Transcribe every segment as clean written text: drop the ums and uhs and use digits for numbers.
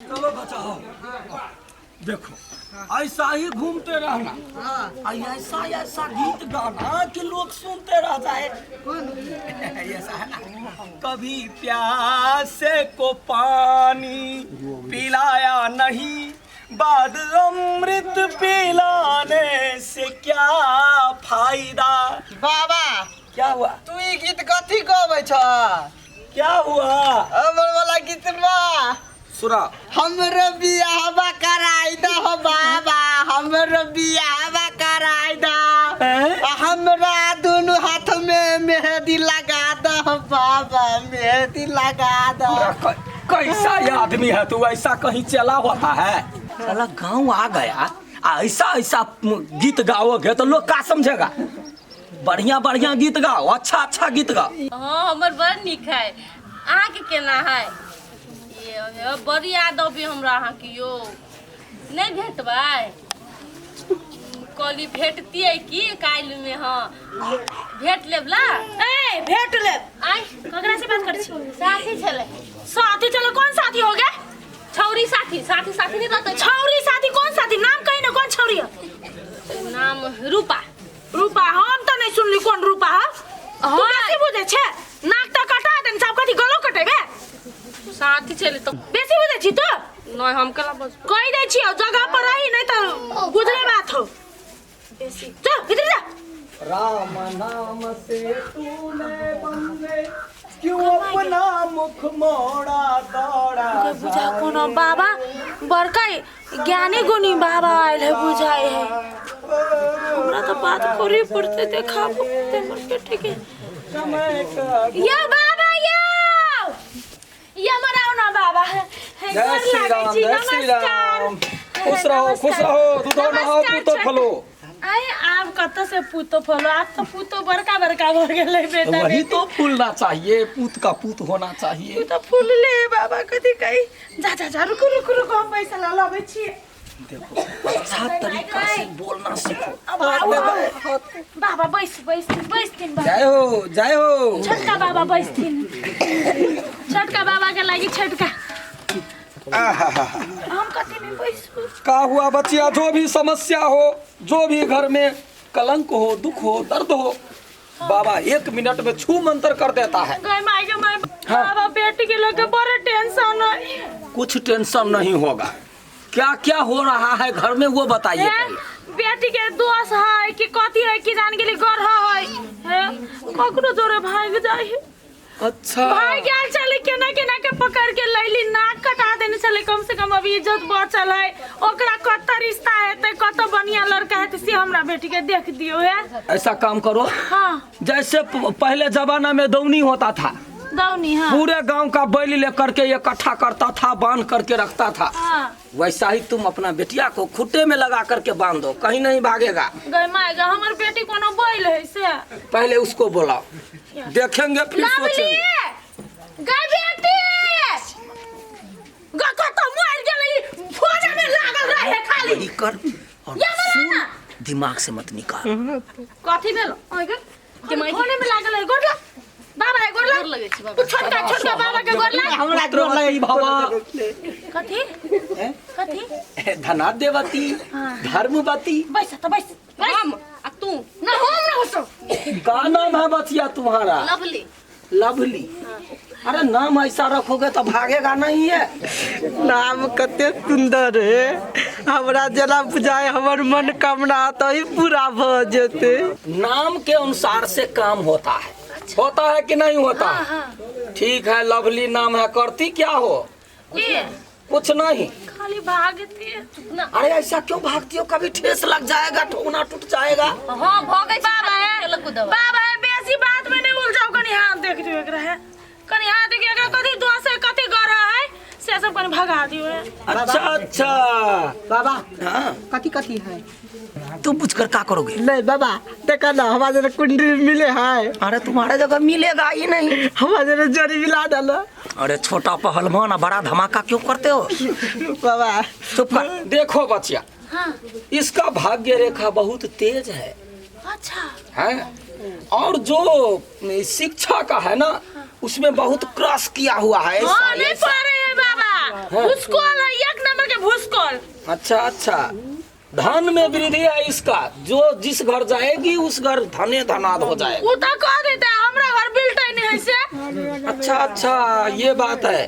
चलो बचाओ। देखो, ऐसा ही घूमते रहना आ ऐसा ऐसा गीत गाना कि लोग सुनते रह जाए। ऐसा है ना, कभी प्यासे को पानी पिलाया नहीं, बाद अमृत पिलाने से क्या फायदा। बाबा, क्या हुआ? तू ई गीत कथी गबै छ? क्या हुआ? हमर वाला गीत बा। सुना। हमरो बियाहवा कराई दह बाबा, हमरो बियाहवा कराई दह। हैं? आ हमरा दुनू हाथ में मेहंदी लगा दह बाबा, मेहंदी लगा दह। कैसा ये आदमी है तू, ऐसा कहीं चला होता है? साला गांव आ गया आ ऐसा ऐसा गीत गाओगे तो लोग का समझेगा? बढ़िया बढ़िया गीत गाओ, अच्छा अच्छा गीत गाओ। हाँ, हमर बड़ नीक है। अहाँके केना है? ये बड़ी याद अबी हमरा अहाँके यौ। नहि भेटबै? कहली भेटतियै की काल्हिमे। हाँ, भेट लेब ला। ए, भेट लेब। आइ। ककरा से बात करै छी? साथी छलै। साथी छलै? कोन साथी हो गे? छौरी साथी, साथी साथी नहि रहतै? छौरी साथी? कोन साथी? नाम कही ने, कोन छौरी है? नाम रूपा। रूपा? हम तऽ नहि सुनली, कोन रूपा है? तू बेसी बुझै छे? नाक तऽ कटा देन साहब, कथी गलो कटेबे? साथी छलै तऽ। बेसी बुझै छी तू? नहि, हम केना बजबै? कहि दै छियौ, जगह पर रही, नहि तऽ बुझले बात हो। बेसी जा, भीतर जा। राम नाम से तूने बंदे क्यों अपना मुख मोड़ा दौड़ा। बुझा कोनो बाबा बड़का ज्ञानी गुनी बाबा आयल है बुझाए है। हमरा तो बात करे पड़ते, देखाबो पड़ते हमर बेटी के। समय का यो बाबा, यो यो मराओ ना बाबा। जय गोर श्री लागै राम। छी। जय श्री नमस्कार। राम। खुश रहो, खुश रहो। दूधो नहाओ नमस्कार। पूतो फलो। आय, आब कतऽ से पूतो फलो? आब तऽ पूतो बड़का बड़का भऽ गेलै बेटा। वही तो फूलना चाहिए, पूत का पूत होना चाहिए। तू तऽ फूलले बाबा। कथी कही? जा जा जा, रुकू रुकू रुकू, हम पैसा ला लाबै छी। देखो, अच्छा तरीका से बोलना सीखो। अब आउ, आउ। बाबा, बैस बैस बैसथिन बाबा। जय हो, जय हो। छोटका बाबा बैसथिन। छोटका बाबा के लागि छोटका। हम कथी में बैसू? का हुआ बचिया? जो भी समस्या हो, जो भी घर में कलंक हो, दुख हो, दर्द हो, बाबा एक मिनट में छू मंत्र कर देता है। गए माय गे my. हाँ। बाबा, बेटी के लेके बड़े टेंशन है। कुछ टेंशन नहीं होगा। क्या क्या हो रहा है घर में, वो बताइए हैं? पहले। बेटी के दोष है कि कथी है कि जान गेली, गढ़ है, हैं? ककरो जोरे भाग जाय है। भाग गेल छलै, केना केना के पकड़ के लैली, नाक कटा देने छलै। कम से कम अभी इज्जत बचल है। ओकरा कत रिश्ता हेतै, कत बढ़िया लड़का हेतै, से हमरा बेटी के देख दियौ है। ऐसा काम करो। हाँ। जैसे पहले जमाना में दौनी होता था। दौनी, हाँ। पूरे गांव का बैल लेकर के इकट्ठा करता था, बांध करके रखता था। वैसा ही तुम अपना बेटिया को खुट्टे में लगा करके बांध दो, कहीं नहीं भागेगा। गई my गे, हमर बेटी कोनो बैल है से? पहले उसको बुलाओ, देखेंगे फिर लवली सोचेंगे। गई बेटी ग, कत मर गेलै? फोने में लागल रहे खाली। वही कर और या बना सुन, ना। दिमाग से मत निकाल। कथी भेल? ओइ गे, फोने में लागल है। गोर लग बाबा है, गोर लग। गोर लगै छी बाबा। तू छोटका छोटका बाबा के गोर लग। हमरा गोर लगै। पुत्रवती भव। कथी कथी? धनाद्यवती, धर्मवती। बैस त, बैस बैस। हम आ तू? ना, हम ना हंसो। का नाम है बचिया तुम्हारा? लवली। लवली। अरे, नाम ऐसा रखोगे तो भागेगा नहीं है। नाम कते सुंदर है। हमरा जेना बुझाय हमर मनोकामना तऽ ही पूरा भऽ जेतै। नाम के अनुसार से काम होता है। होता है कि नहीं होता है? ठीक है, लवली नाम है। करती क्या हो? ए। कुछ नहीं? खाली भागती है। अरे, ऐसा क्यों भागती हो? कभी ठेस लग जाएगा, ठोकना टूट जाएगा। हाँ, भगै छी। बाबा है। खेलक दवा। बाबा है, बेसी बात में नहीं उलझाओ। कनी हाथ देख दियो एकरा है, कनी हाथ देखियो एकरा, कथी दोष है, कथी गढ़ है, से सब कनी भगा दियो है। अच्छा अच्छा। बाबा। हाँ। कथी कथी है? तुम पूछ कर का करोगे? नहीं बाबा, देखा ना, हमारे जरा कुंडली मिले है। अरे, तुम्हारे जगह मिलेगा ही नहीं। हमारे जरा जड़ी मिला डालो। अरे छोटा पहलवान, बड़ा धमाका क्यों करते हो? बाबा। चुप कर। देखो बचिया, हाँ। इसका भाग्य रेखा बहुत तेज है। है और जो शिक्षा का है ना, उसमें बहुत क्रॉस किया हुआ है ऐसा, हाँ, नहीं ऐसा। पढ़े है। बाबा भूसकोल है एक नंबर के भूसकोल। अच्छा अच्छा, धन में वृद्धि है इसका, जो जिस घर जाएगी उस घर धने धनाद हो जाएगा। उ तो कह देता है हमरा घर बिल्टे नहीं है से। अच्छा अच्छा, ये बात है।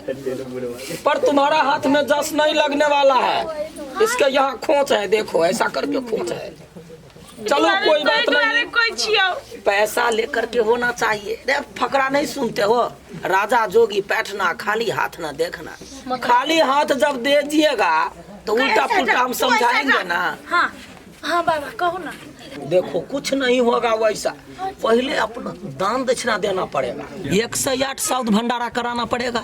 पर तुम्हारा हाथ में जस नहीं लगने वाला है, इसके यहाँ खोच है, देखो ऐसा करके खोच है। चलो कोई बात नहीं, कोई छियो पैसा लेकर के होना चाहिए। अरे फकरा नहीं सुनते हो, राजा जोगी बैठना खाली हाथ ना देखना। खाली हाथ जब दे दिएगा तो उल्टा पुल्टा हम समझाएंगे ना। हाँ हाँ बाबा कहू ना। देखो कुछ नहीं होगा वैसा, पहले अपना दान दक्षिणा देना पड़ेगा, 108 साउथ भंडारा कराना पड़ेगा,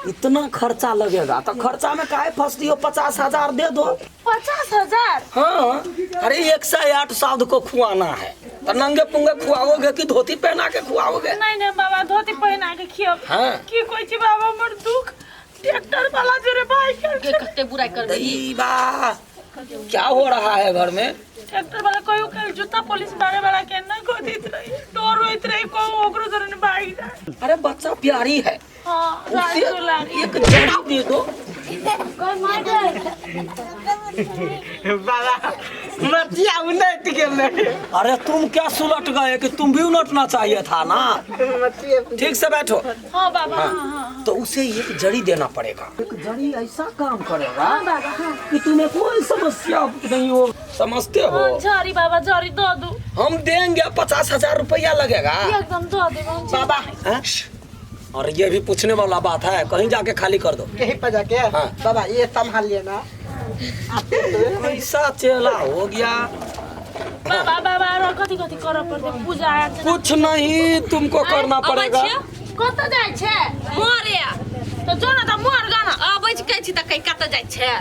इतना खर्चा लगेगा। तो खर्चा में काहे फंसती हो, 50,000 दे दो। 50,000? हाँ, अरे 108 साउथ को खुआना है तो नंगे पुंगे खुआओगे कि धोती पहना के खुआओगे? नहीं नहीं बाबा, धोती पहना के खियाओ। हाँ। की कोई छी बाबा मोर दुख, ट्रैक्टर वाला जोरे भाई के कते बुराई करबी। बा क्या हो रहा है घर में? ट्रैक्टर वाला कोई कल जूता पुलिस मारे वाला के ना को देत रही, डर होइत रही को ओकरो जोरे ने भाग जाए। अरे बच्चा प्यारी है। हाँ, उसे एक जड़ा दे दो। बाबा मचिया उलट गेलै। अरे तुम क्या सुलट गए कि तुम भी उलटना चाहिए था ना। ठीक से बैठो। हाँ बाबा। हाँ। हाँ। तो उसे एक जड़ी देना पड़ेगा, एक जड़ी ऐसा काम करेगा। हाँ बाबा, हाँ। कि तुम्हें कोई समस्या नहीं हो, समझते हो? हाँ, जड़ी बाबा जड़ी दो दो। हम देंगे, 50,000 रुपया लगेगा एकदम दो दे बाबा। और ये भी पूछने वाला बात है, कहीं जाके खाली कर दो। कहीं पर जाके? हाँ। बाबा ये संभाल लेना। कैसा चेला हो गया बाबा। बाबा और कथी कथी करऽ पड़तै पूजा अर्चना? कुछ नहीं तुमको करना पड़ेगा। कतऽ जाइ छै? मरे तो जो ना त मर गाना अबै छै कहै छी त कहीं कतऽ जाइ छै?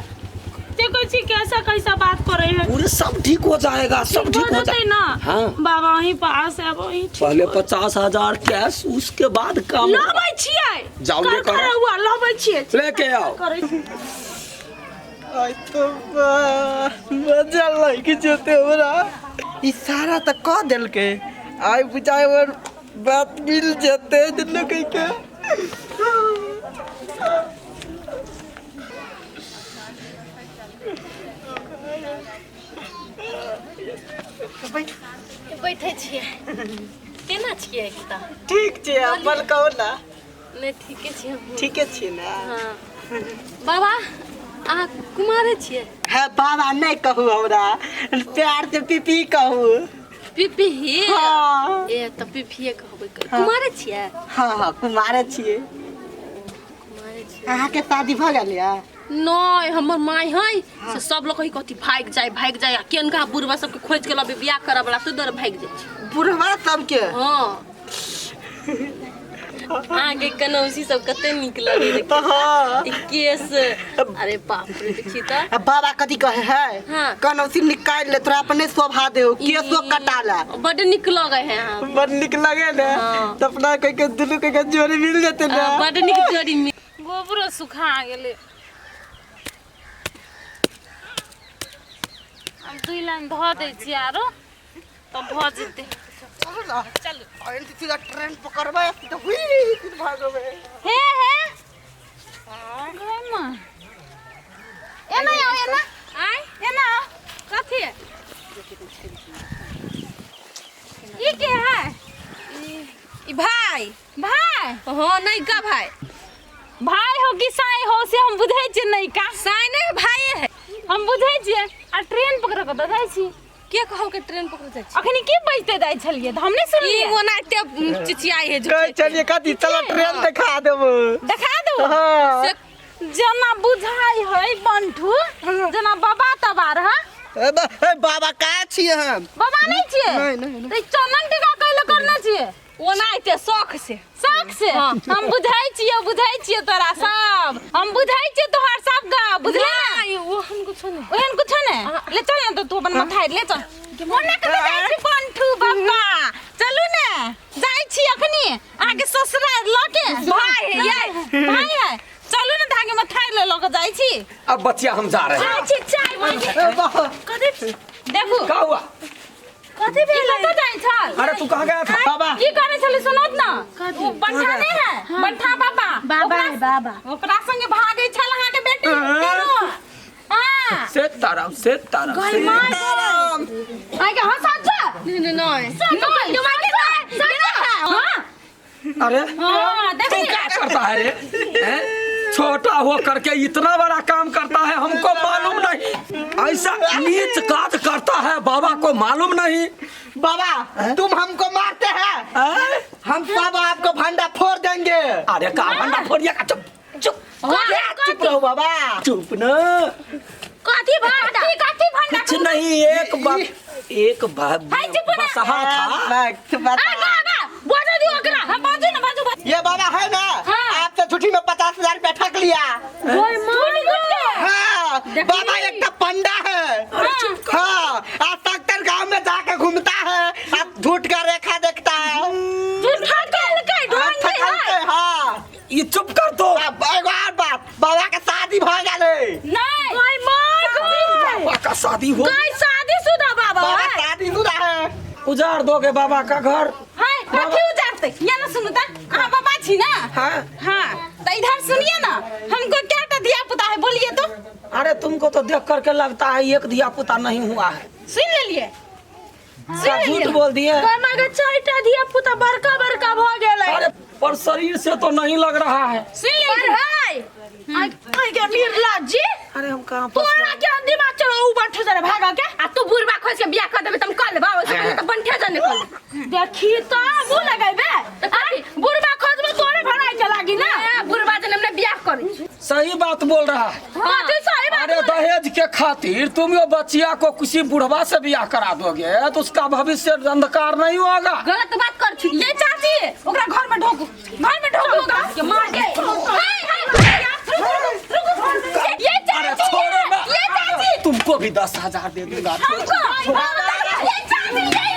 देखै छी कैसा कैसा बात करे है। पूरे सब ठीक हो जाएगा, सब ठीक हो जाएगा ना। हाँ। बाबा वहीं पास है, वहीं पहले 50,000 कैश, उसके बाद काम लबै छियै। जाओ लेकर आओ, लबै छियै, लेके आओ। आई तो मजा लग जेते हमरा। ई सारा त कह देलकै, आई बुझाय और बात मिल जेते दुनू के। बैठे छियै। केना छियै एकता? ठीक छियै, अपन कहू ना। नहि ठीके छियै। ठीके छियै ना? हाँ। बाबा अहाँ कुमारे छियै? है बाबा नहीं कहू हमरा, प्यार से पीपी कहू। पीपी? हाँ। ए त पीपीए कहबै। कुमारे छियै? हाँ हाँ कुमारे छियै। कुमारे छियै। अहाँ के शादी भ गेल या? नहीं हमर माय है से सब लोग कही कथी भाग जाए भाग जाए, केनका बुढ़वा सबके खोज के लबे बियाह करऽ वाला तो डर भाग जाइ छै बुढ़वा सबके। हाँ आगे कनौसी सब कते नीक लगे देखी। हाँ। केस अरे बाप रे देखी त बाबा कथी कहे है? हाँ। कनौसी निकाल ले तोरा अपने शोभा दे, केसो कटा ले। बड नीक लगे है। हाँ बड नीक लगे ने। हाँ। त अपना कह के दुनू के जोड़ी मिल जेते ना। बड नीक जोड़ी मिल। गोबरो सुखा गेलै। अब 2 लाइन धऽ दै छियै आरो तब भऽ जेतै। चलू ना चलू, सीधा ट्रेन पकड़बै तो हुई भागबै। हे हे एना आओ, एना आय एना आओ। कथी ई के है? ई भाई। भाई? हाँ नहीं का भाई। भाई हो कि साई हो से हम बुझै छियै। नहीं का साई नहीं भाई है, हम बुझै छियै। आ ट्रेन पकड़ के जाइ छी। के कहल के ट्रेन पकड़ जाइ छी? अखनी की बजते जाइ छलियै त हम नहीं सुनलियै। ई ओनाहिते चिचियाइ है। कहै छलियै कथी चलो ट्रेन देखा देबो। देखा देबो? हाँ। से जेना बुझाइ है बंठू, जेना बाबा तबार है। ए बाबा का छियै हम? बाबा नहीं छियै? नहीं नहीं। त चंदन टीका कैले करने छियै? ओनाहिते शौक से। शौक से? हाँ। हम बुझाइ छियै, बुझाइ छियै तोरा सब, हम बुझाइ छियै तोहर सब गप, बुझलै ना? नहीं वो हम कुछो नहीं। ओहन कुछो नहीं? ले चल ना तो तू अपन माथा ले चल। ओने कतऽ जाइ छी बंठू बाबा? चलू ने जाइ छी अखनी अहाँके ससुराल लऽ के। भाई है ये। भाई है, चलू ने धागे माथा ले लऽ के जाइ छी। अब बच्चिया हम जा रहे हैं। जाइ छी चाय बन। कथी देखू का हुआ? कथी भेलै कतऽ जाइ छल अरे तू कहाँ गया था बाबा की करै छलै सुनत ना ओ बंठा नहीं है बंठा बाबा बाबा है बाबा ओकरा संगे भागै छल अहाँ के बेटी हाँ। हां से ताराम से ताराम गई से माय राम आई के हां सच नहीं नहीं नहीं दिमाग के हां अरे हां तू देखी क्या करता है रे हैं? छोटा हो करके इतना बड़ा काम करता है हमको मालूम नहीं ऐसा नीच काज करता है बाबा को मालूम नहीं बाबा तुम हमको मारते हैं हैं? हम सब आपको भंडा फोड़ देंगे अरे का भंडा फोड़िया का चुप चुप चुप रहो बाबा चुप ना कथी भंडा कथी भंडा कुछ नहीं एक बाप एक हाय, चुप ना। बसहा था बस, बस। आ बाबा बाजू दियो ओकरा हम बाजू ना बाजू बाजू ये बाबा है ना हाँ। आपसे छुट्टी में 50,000 रुपया ठग लिया ओए माय हाँ देखी। बाबा एक तो पंडा है हाँ आज तक गांव में जाके घूमता है आप झूठ का रेखा देखता है झूठा कहलकै हाँ, ढोंगी है ठकलके, हाँ ये चुप कर दो अब एगो और बात बाबा के शादी भ गेलै नहीं ओए my God बाबा का शादी हो गई शादीशुदा बाबा बाबा है शादीशुदा है उजाड़ दोगे बाबा का घर हाय कथी उजाड़ते या ना सुनू त अहाँ बाबा छी ना हाँ हाँ तो इधर सुनिए ना हमको क्या टा धिया पुता है बोलिए तो अरे तुमको तो देख करके लगता है एक धिया पुता नहीं हुआ है सुन लेलिए का झूठ बोल दिए गई माय के चारिटा धिया पुता बड़का बड़का भ गेलै अरे पर शरीर से तो नहीं लग रहा है सुन पर लेलिए हाय आई के निर्लज्ज जी अरे हम कहाँ तोरा के दिमाग चलो उ बंठू जरे भागा के आ तू बुढ़बा खोज के बियाह कर देबे त हम कर लेबा ओइसे पहिले त बंठे जाने कर लेब। देखी तो मुंह लगेबे त कथी बुढ़बा खोजबो तोरे भराई के लागी ना ए, बुढ़बा जने हमने बियाह करी सही बात बोल रहा है कथी सही बात अरे दहेज के खातिर तुम यो बच्चिया को किसी बुढ़वा से बियाह करा दोगे तो उसका भविष्य अंधकार नहीं होगा गलत बात कर छी ये चाची ओकरा घर में ढोकू घर में ढोकू ओकरा के मार के हाय हाय रुको रुको रुको ये अरे चाची छोड़ो ना ये चाची तुमको भी 10,000 दे दूंगा हमको ये चाची ये